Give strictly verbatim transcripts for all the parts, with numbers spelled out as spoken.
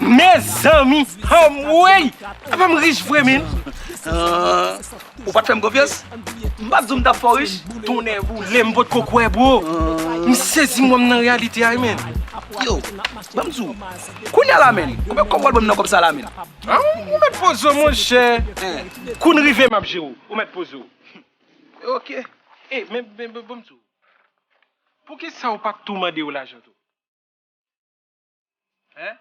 Mezanmi, anmwey! Apa m rich vre, men? Ah, ou pa t fè m konfyans? M pa t di w m t ap fè w rich? Tonnè boule, m potko kwè, bro. M sezi, m wè m nan reyalite a, men. Yo, ban m di w, kounye a la, men, konbyen kòb w al ban m nan kòb sa la, men? Ah, ou mèt poze w, monchè. Kou n rive, m ap jere w. Ou mèt poze w. Ok. E, men, men, men, ban m di w. Poukisa ou pa t tou mande yo lajan tou? Hein?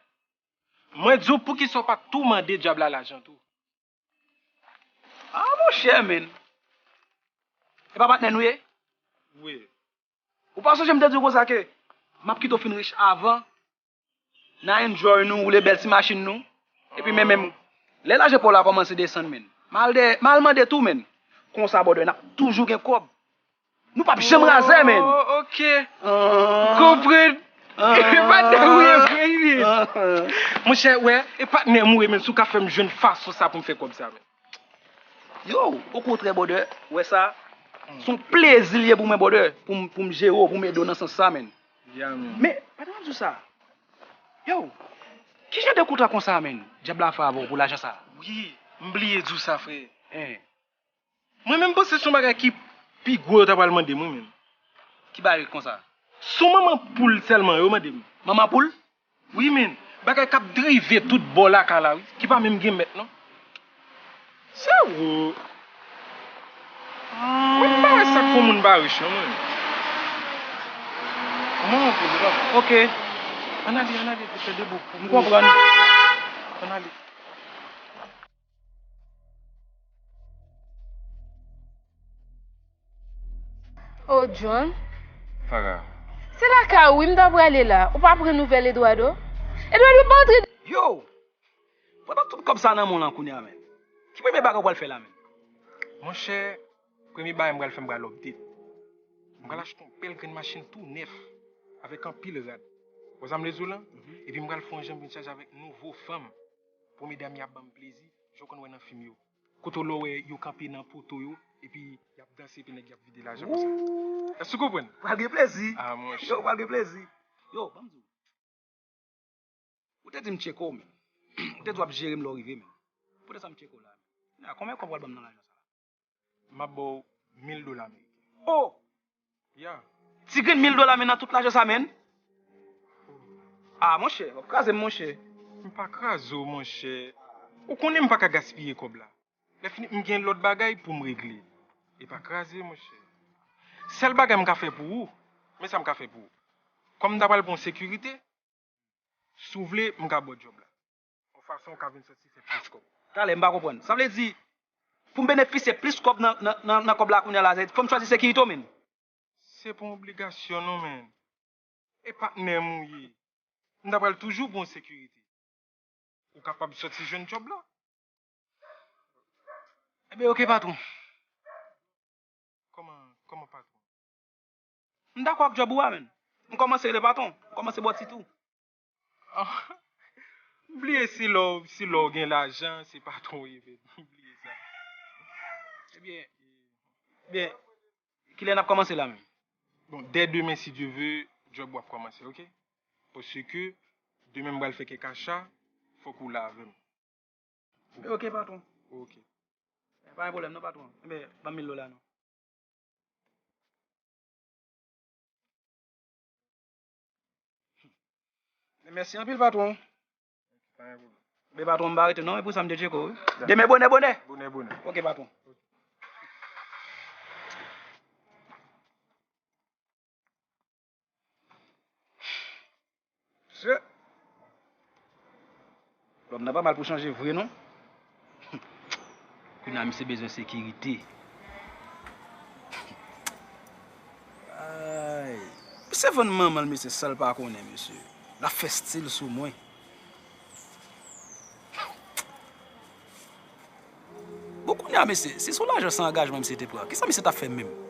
Mwen di w, poukisa w pa t tou mande dyab la lajan tou? Ah, monchè, men. E pa patnè nou ye? Wi. Ou pa sonje m te di w konsa ke m ap kite w fin rich avan. N a enjoy nou, woule bèl ti machin nou. Epi men menm, lè lajan pa w la kòmanse desann, men. M al dèyè, m al mande tou, men. Konsa, brother, n ap toujou gen kòb. Nou p ap janm razè, men. Oh, ok. Ah. Konprann. Ah. Patnè ou ye vre, wi. Ah. Monchè, wè, e patnè m ou ye, men, si w ka fè m jwenn fason sa pou m fè kòb sa, men. Yo, okontrè, brother, wè sa, se yon plezi l ye pou mwen, brother, pou m, pou m jere w, pou m ede w nan sans sa, men. Yeah, man. Men, pandan m ap di w sa, yo, ki jan de kontra konsa, men, dyab la fè avè w pou lajan sa? Wi, m bliye di w sa, frè. Hein. Mwen menm panse se yon bagay ki pi gwo yo ta pral mande m, wi, menm. Ki bagay konsa? Se yon manman poul sèlman yo mande m. Manman poul? Wi, men, bagay k ap drive tout bò lakay la, wi, ki pa menm gen mèt, non. Se ou. Mwen pa wè sa k fè yon moun pa rich, non, mwen. Manman poul, wi, papa. Ok. Ann ale, ann ale, fè de bou. M konprann. Ann ale. Oh, John. Farah. Se lakay ou wi m ta prale la. Ou pa pran nouvèl Eduardo? Eduardo pa antre. Yo! Pandan tout kòb sa nan men w lan kounye a, men. Ki premye bagay ou pral fè la, men? Monchè, premye bagay m pral fè, m pral update. M pral achte yon bèl grenn machin tou nèf, avèk anpil rad. Ou wè sa m vle di w lan? Mhm. Epi m pral fè yon jan vin chaje avèk nouvo fanm. Premye dam y ap ban m plezi, jan w konn wè nan fim yo. Kote w lè w wè yo kanpe nan poto yo, epi y ap danse, epi nèg y ap vide lajan konsa. Èske w konprann? Pral gen plezi. Ah, monchè. Yo, pral gen plezi. Yo, ban m di w. Ou te di m tcheke w, men. Ou te di w ap jere m lè w rive, men. Poutèt sa m tcheke w la, men. Konbyen kòb w pral ban m nan lajan sa la? M ap ba w mil dola ameriken. Oh! Ya. Ti grenn mil dola, men, nan tout lajan sa, men. Ah, monchè, w ap kraze m, monchè. M pa kraze w, monchè. Ou konnen m pa ka gaspiye kòb la. Lè fini, m gen lòt bagay pou m regle. E pa kraze, monchè. Sèl bagay m ka fè pou ou, men sa m ka fè pou ou. Kòm m ta pral pran sekirite, si w vle, m ka ba w djòb la. Yon fason w ka vin sòti fè plis kòb. Talè, m pa konprann. Sa vle di, pou m benefisye plis kòb nan, nan, nan, nan kòb la kounye a la, fò m chwazi sekirite w, men. Se pa yon obligasyon, non, men. E patnè m ou ye. M ta pral toujou ba w sekirite. Ou kapab sòti jwenn djòb la. Ebyen, oke, patwon. Kòman, kòman patwon? M dakò ak djòb ou a, men. M kòmanse rele patwon. M kòmanse ba w tit ou. Ah, m bliye si lè w, si lè w gen lajan, se patwon w ye, men. M bliye sa. Ebyen, ebyen, kilè n ap kòmanse la menm? Bon, dè demen, si Dye ve, djòb w ap kòmanse, oke? Paske demen m pral fè kèk acha, fòk ou la avè m. Ok, patwon. Ok. Pa gen pwoblèm non, patwon. Enben, ban m mil dola non. Mèsi anpil, patwon. Pa gen pwoblèm. Men patwon, m pa rete non, e pou sa m te tcheke w, wi. Demen bonè, bonè. Bonè, bonè. Ok, patwon. Mesye, lòm nan pa mal pou chanje vre non. Kounye a misye bezwen sekirite. Ay, misye vann manman l, mesye, san l pa konnen, mesye. L ap fè stil sou mwen. Bon, kounye a, mesye, si se yon lajan san angajman misye te pran, kisa misye t ap fè menm?